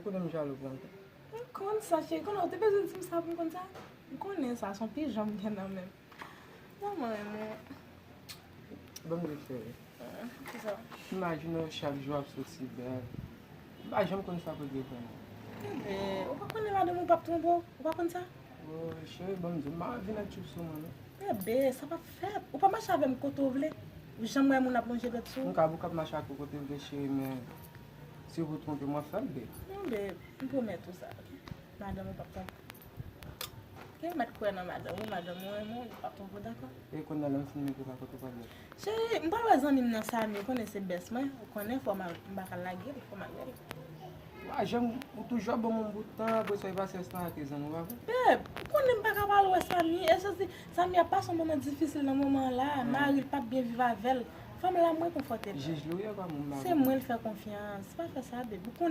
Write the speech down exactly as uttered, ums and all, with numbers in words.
Konnen m jalou pou antan. M konn sa, cheri. Konnen ou te bezwen di m sa pou m konn sa? M konnen sa, se yon pijan m gen nan men m. Tèlman renmen w. Ban m di cheri. Kisa? Imajine w chak jou ap soti bèl. M pa janm konn sa pou di vrèman. Bebe, ou pa konnen madanm ou p ap twonpe w? Ou pa konn sa? Oh, cheri, ban m di w, m pa vin ak tchouk sou mwen non. Bebe, sa p ap fèt. Ou pa mache avè m kote w vle. Ou janm wè moun ap lonje dwèt sou M ou? ka bouke ap mache ak ou kote m vle cheri, men si w twonpe m, w ap fè l bebe. Non bebe, m pwomèt ou sa. Madanm ou p ap twonpe w. Gen mèt kwè nan madanm ou, madanm ou renmen w, li p ap twonpe w, dakò? E kounye a lè m fin mete w pa kote w pral ye. Cheri, m pral wè zanmi m nan Samy, ou konnen se best mwen, ou konnen fò m al, m pa ka lage l, fò m al wè l. Wa, janm ou toujou ap ban m yon bout tan, apre sa, e pa sèl tan ate zanmi w, pa vre? Beb, ou konnen m pa ka pral wè Samy, e se di, Samy ap pase yon moman difisil nan moman an la, mari l p ap byen viv avè l. Fanm la mwen konfòte l. Jij li w ye kòman m pa Se mwen l fè konfyans, pa fè sa, beb, ou konnen